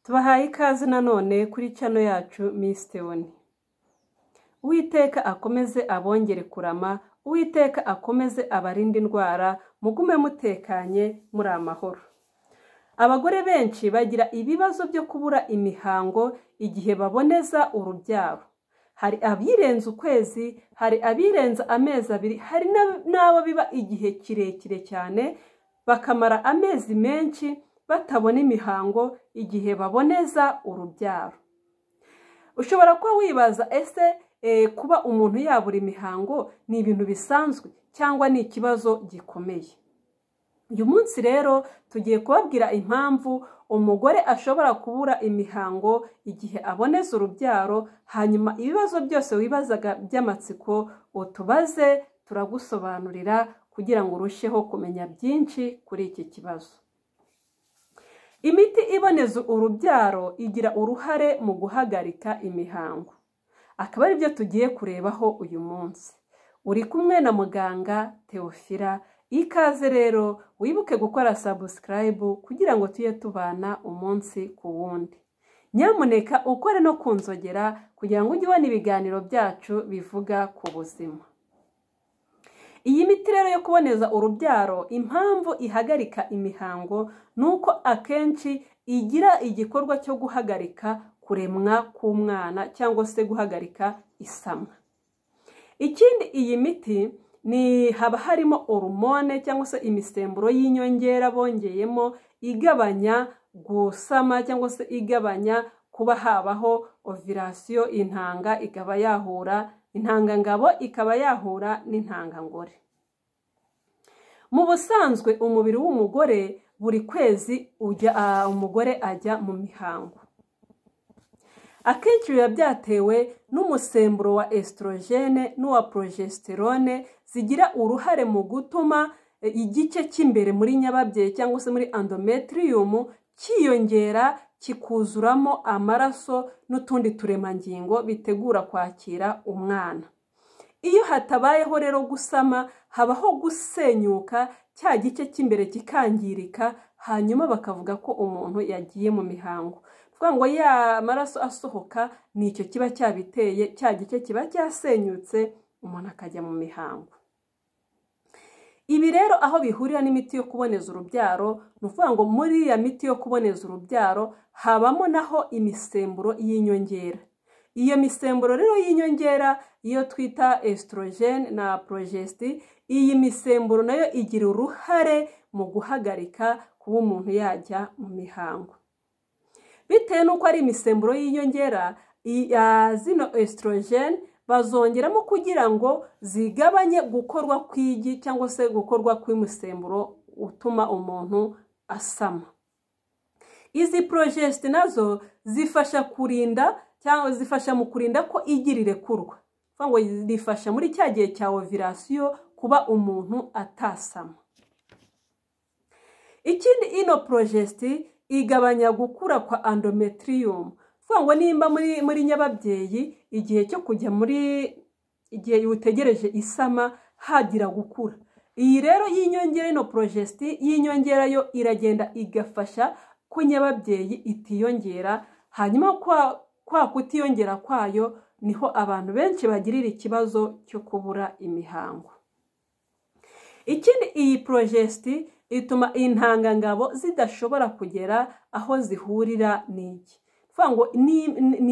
Tubahaye ikaze nanone kuri channel yacu Miss Theoni. Uwiteka akomeze abongere kurama, Uwiteka akomeze abarinde indwara, mugume mutekanye muri amahoro. Abagore benshi bagira ibibazo byo kubura imihango igihe baboneza urubyaro. Hari abirenza ukwezi, hari abirenza amezi abiri, hari n'abo biba igihe kirekire cyane bakamara amezi menshi batabona imihango igihe baboneza urubyaro. Ushobora kuba wibaza ese kuba umuntu yabura imihango ni ibintu bisanzwe cyangwa ni ikibazo gikomeye. Uyu munsi rero tugiye kubabwira impamvu umugore ashobora kubura imihango igihe aboneza urubyaro, hanyuma ibibazo byose wibazaga by'amatsiko utubaze turagusobanurira kugira ngo urusheho kumenya byinshi kuri iki kibazo. Imiti iboneza urubyaro igira uruhare mu guhagarika imihango. Akaba ari byo tugiye kurebaho uyu munsi. Uri kumwe na muganga Theophila. Ikaze rero wibuke gukora subscribe kugira ngo tujye tubana umunsi ku wundi. Nyamuneka ukore no kunzogera kugira ngo ujye ubona ibiganiro byacu bivuga ku buzima. Iyi miti rero yo kuboneza urubyaro, impamvu ihagarika imihango nuko akenshi igira igikorwa cyo guhagarika kuremwa k'umwana cyangwa se guhagarika isamwa. Ikindi iyi miti ni haba harimo hormone cyangwa se imisemburo y'inyongera bongeyemo igabanya gusama cyangwa se igabanya kuba habaho ovulation, intanga ikaba yahura, intangangabo ikaba yahura n'intangangore. Mu busanzwe umubiri w'umugore buri kwezi ujya umugore ajya mu mihango. Akenshi biba byatewe n'umusemburo wa estrogene n'uwa progesterone zigira uruhare mu gutuma igice cy'imbere muri nyababyeyi cyangwa se muri endometrium cyiyongera kikuzuramo amaraso n'utundi turemangingo bitegura kwakira umwana. Iyo hatabayeho rero gusama, habaho gusenyuka cya gice cy'imbere kikangirika, hanyuma bakavuga ko umuntu yagiye mu mihango. Kuvuga ngo ya maraso asohoka nicyo kiba cyabiteye, cya gice kiba cyasenyutse umuntu akajya mu mihango. Ibi rero aho bihurira n'imiti yo kuboneza urubyaro, ni ukuvuga ngo muri ya miti yo kuboneza urubyaro habamo naho imisemburo y'inyongera. Iyo misemburo rero y'inyongera iyo twita estrogene na progesti, iyi misemburo nayo igira uruhare mu guhagarika kuba umuntu yajya mu mihango. Bitewe n'uko ari imisemburo y'inyongera, zino estrogene bazongeramo kugira ngo zigabanye gukorwa kw'igi cyangwa se gukorwa kw'umusemburo utuma umuntu asama. Izi progesti nazo zifasha kurinda cyangwa zifasha mu kurinda ko igi rirekurwa. Ngo rifasha muri cya gihe cya ovulation kuba umuntu atasama. Ikindi ino progesti igabanya gukura kwa endometrium. Ngo nimba muri nyababyeyi igihe cyo kujya muri igihe utegereje isama hagira gukura. Iyi rero y'inyongera ino progesti y'inyongera yo iragenda igafasha ko nyababyeyi itiyongera, hanyuma kwa kutiyongera kwayo niho abantu benshi bagirira ikibazo cyo kubura imihango. Ikindi iyi progesti ituma intangangabo zidashobora kugera aho zihurira n'igi. Ngo ni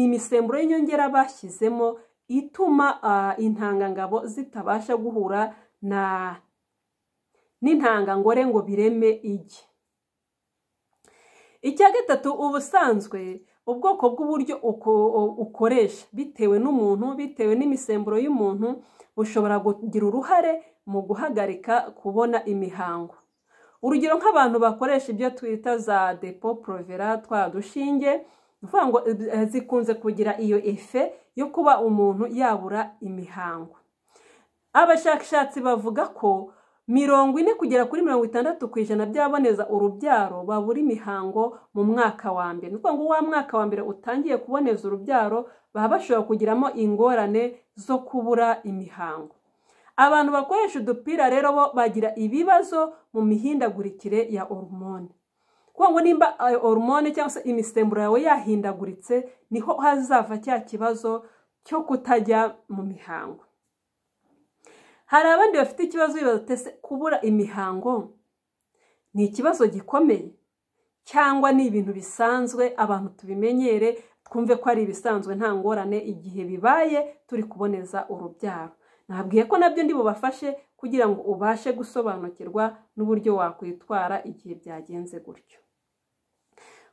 imisemburo y'inyongera bashyizemo ituma intangangabo zitabasha guhura n'intangangore ngo bireme igi. Icya gatatu, ubusanzwe ubwoko bw'uburyo ukoresha bitewe n'umuntu, bitewe n'imisemburo y'umuntu, bushobora kugira uruhare mu guhagarika kubona imihango. Urugero nk'abantu bakoresha ibyo twita za Depo-Provera, twa dushinge, ngo zikunze kugira iyo efe yo kuba umuntu yabura imihango. Abashakashatsi bavuga ko 40 kugera kuri 60% by'ababoneza urubyaro babura imihango mu mwaka wa mbere. Ni ngo wa mwaka wa mbere utangiye kuboneza urubyaro baba bashobora kugiramo ingorane zo kubura imihango. Abantu bakoresha udupira rero bo bagira ibibazo mu mihindagurikire ya hormone. Kuko ngo nimba hormone cyangwa se imisemburo yawe yahindaguritse, niho hazava cya kibazo cyo kutajya mu mihango. Hari abandi bafite ikibazo bibaza ese kubura imihango ni ikibazo gikomeye cyangwa ni ibintu bisanzwe, abantu tubimenyere twumve ko ari ibisanzwe, nta ngorane igihe bibaye turi kuboneza urubyaro. Nabwiye ko nabyo ndi bubafashe kugira ngo ubashe gusobanukirwa n'uburyo wakwitwara igihe byagenze gutyo.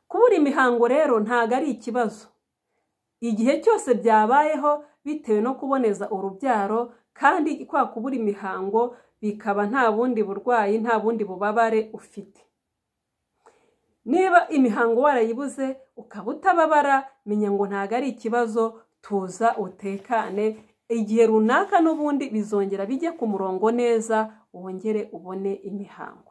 Kubura imihango rero ntago ari ikibazo igihe cyose byabayeho bitewe no kuboneza urubyaro, kandi kwa kubura imihango bikaba nta bundi burwayi, nta bundi bubabare ufite. Niba imihango warayibuze ukaba utababara, menya ngo ntago ari ikibazo, tuza utekane, igihe runaka n'ubundi bizongera bijye ku murongo neza, wongere ubone imihango.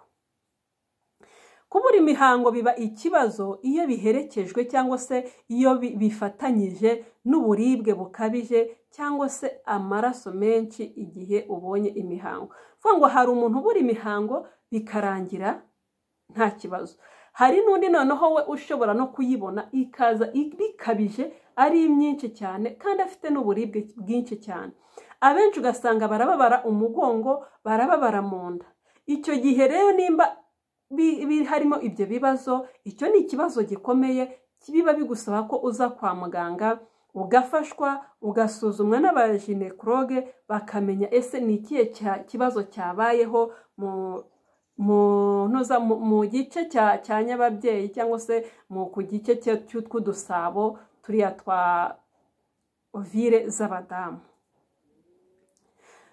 Kubura imihango biba ikibazo iyo biherekejwe cyangwa se iyo bifatanyije n'uburibwe bukabije cyangwa se amaraso menshi igihe ubonye imihango. Vuga ngo hari umuntu ubura imihango bikarangira nta kibazo. Hari n'undi noneho we ushobora no kuyibona ikaza bikabije ari myinshi cyane kandi afite n'uburibwe bwinshi cyane. Abenshi ugasanga barababara umugongo, barababara mu nda. Icyo gihe rero nimba harimo ibyo bibazo, icyo ni ikibazo gikomeye biba bigusaba ko uza kwa muganga ugafashwa, ugasuzumwa n'abaginekologe bakamenya ese ni ikihe kibazo cyabayeho mu gice cya nyababyeyi cyangwa se ku gice cy'utw'udusabo turiya twa ovile z'abadamu.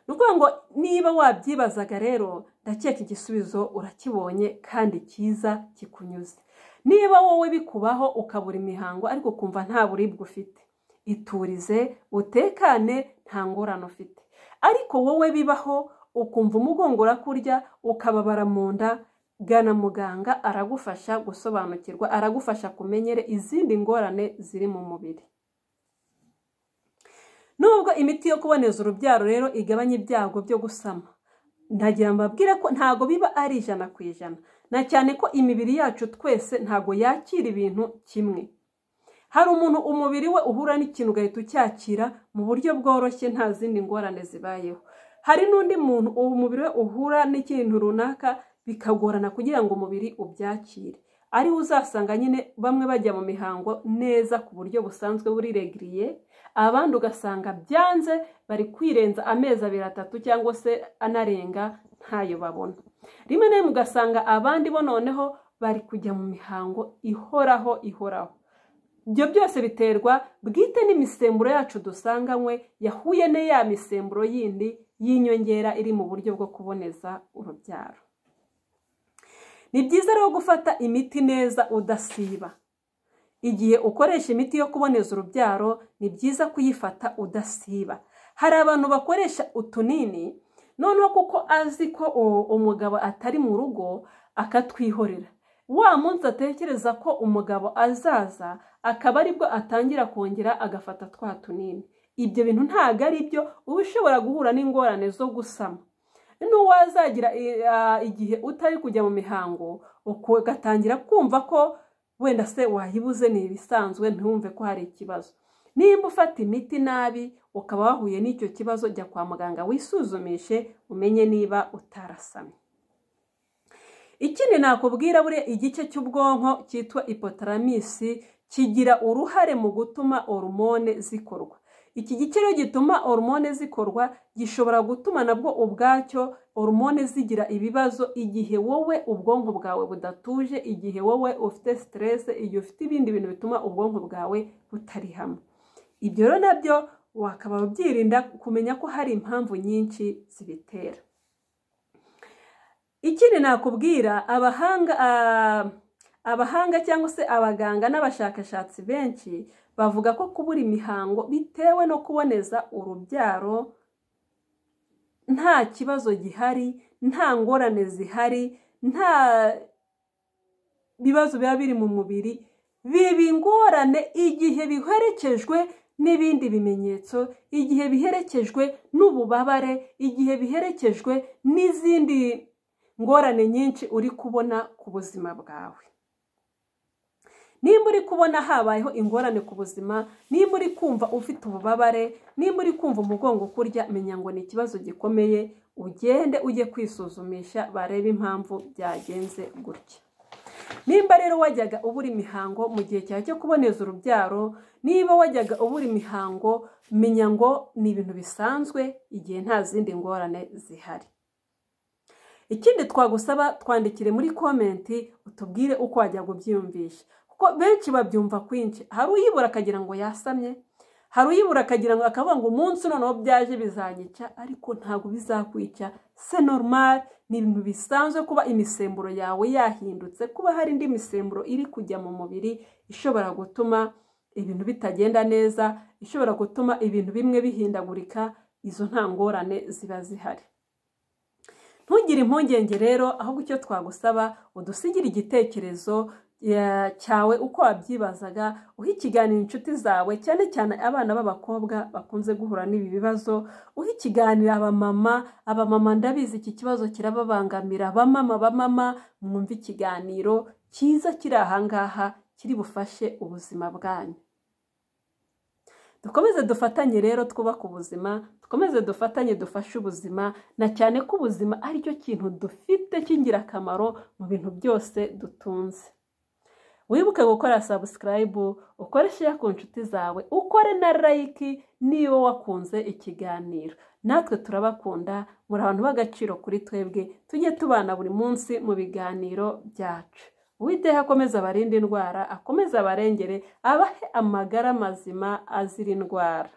Ni ukuvuga ngo niba wabyibazaga rero, ndakeka igisubizo urakibonye kandi cyiza kikunyuze. Niba wowe bikubaho ukabura imihango ariko ukumva nta buribwe ufite, iturize utekane, nta ngorane ufite. Ariko wowe bibaho ukumva umugongo urakurya, ukababara mu nda, gana muganga aragufasha gusobanukirwa, aragufasha kumenyere izindi ngorane ziri mu mubiri. Nubwo imiti yo kuboneza urubyaro rero igabanya ibyago byo gusama, ndagira mbabwire ko ntago biba ari 100%, na cyane ko imibiri yacu twese ntago yakira ibintu kimwe. Hari umuntu umubiri we uhura n'ikintu ugahita ucyakira mu buryo bworoshye nta zindi ngorane zibayeho. Hari n'undi muntu umubiri we uhura n'ikintu runaka bikagorana kugira ngo umubiri ubyakire. Ariho uzasanga nyine bamwe bajya mu mihango neza ku buryo busanzwe buri regiriye, abandi ugasanga byanze bari kwirenza amezi 2 3 cyangwa se anarenga ntayo babona. Rimwe na rimwe ugasanga abandi bo noneho bari kujya mu mihango ihoraho ihoraho. Ibyo byose biterwa bwite n'imisemburo yacu dusanganywe yahuye ne ya misemburo yindi y'inyongera iri mu buryo bwo kuboneza urubyaro. Ni byiza rero gufata imiti neza udasiba. Igihe ukoresha imiti yo kuboneza urubyaro ni byiza kuyifata udasiba. Hari abantu bakoresha utunini noneho kuko azi ko umugabo atari mu rugo akatwihorera. Wa munsi atekereza ko umugabo azaza akaba aribwo atangira kongera agafata twa tunini. Ibyo bintu ntago ari byo, uba ushobora guhura n'ingorane zo gusama. N'uwazagira igihe utari kujya mu mihango ugatangira kumva ko wenda se wayibuze ni ibisanzwe, ntiwumve ko hari ikibazo. Nimba ufata imiti nabi ukaba wahuye n'icyo kibazo, jya kwa muganga wisuzumishe umenye niba utarasamye. Ikindi nakubwira, buriya igice cy'ubwonko cyitwa hypothalamus kigira uruhare mu gutuma hormone zikorwa. Iki gice rero gituma hormone zikorwa gishobora gutuma nabwo ubwacyo hormone zigira ibibazo igihe wowe ubwonko bwawe budatuje, igihe wowe ufite stress, igihe ufite ibindi bintu bituma ubwonko bwawe butari hamwe. Ibyo rero nabyo wakaba ubyirinda kumenya ko hari impamvu nyinshi zibitera. Ikindi nakubwira, abahanga cyangwa se abaganga n'abashakashatsi benshi bavuga ko kubura imihango bitewe no kuboneza urubyaro nta kibazo gihari, nta ngorane zihari, nta bibazo biba biri mu mubiri, biba ingorane igihe biherekejwe n'ibindi bimenyetso, igihe biherekejwe n'ububabare, igihe biherekejwe n'izindi ngorane nyinshi uri kubona ku buzima bwawe. uri kubona habayeho ingorane ku buzima, nimba uri kumva ufite ububabare, nimba uri kumva umugongo ukurya, menya ngo ni ikibazo gikomeye, ugende ujye kwisuzumisha barebe impamvu byagenze gutya. Nimba rero wajyaga ubura imihango mu gihe cyawe cyo kuboneza urubyaro, niba wajyaga ubura imihango, menya ngo ni ibintu bisanzwe igihe nta zindi ngorane zihari. Ikindi twagusaba, twandikire muri comment utubwire uko wajyaga ubyiyumvisha, kuko benshi babyumva kwinshi. Hari uyibura akagira ngo yasamye, hari uyibura akagira ngo akavuga ngo umunsi noneho byaje bizanyica, ariko ntabwo bizakwica. C'est normal, ni ibintu bisanzwe kuba imisemburo yawe yahindutse, kuba hari indi misemburo iri kujya mu mubiri ishobora gutuma ibintu bitagenda neza, ishobora gutuma ibintu bimwe bihindagurika. Izo nta ngorane ziba zihari. Ntugire impungenge rero, ahubwo icyo twagusaba, udusigire igitekerezo cyawe uko wabyibazaga, uha ikiganiro inshuti zawe, cyane cyane abana b'abakobwa bakunze guhura n'ibi bibazo, uha ikiganiro abamama. Abamama ndabizi iki kibazo kirababangamira. Abamama, bamama, mwumve ikiganiro cyiza kiri ahangaha kiri bufashe ubuzima bwanyu. Dukomeze dufatanye rero twubake ubuzima, dukomeze dufatanye dufashe ubuzima, na cyane ko ubuzima aricyo kintu dufite cy'ingirakamaro mu bintu byose dutunze. Wibuke gukora subscribe, ukore share ku nshuti zawe, ukore na like niba wakunze ikiganiro. Natwe turabakunda, muri abantu b'agaciro kuri twebwe. Tujye tubana buri munsi mu biganiro byacu. Uwiteka akomeze abarinde indwara, akomeze abarengere, abahe amagara mazima azira indwara.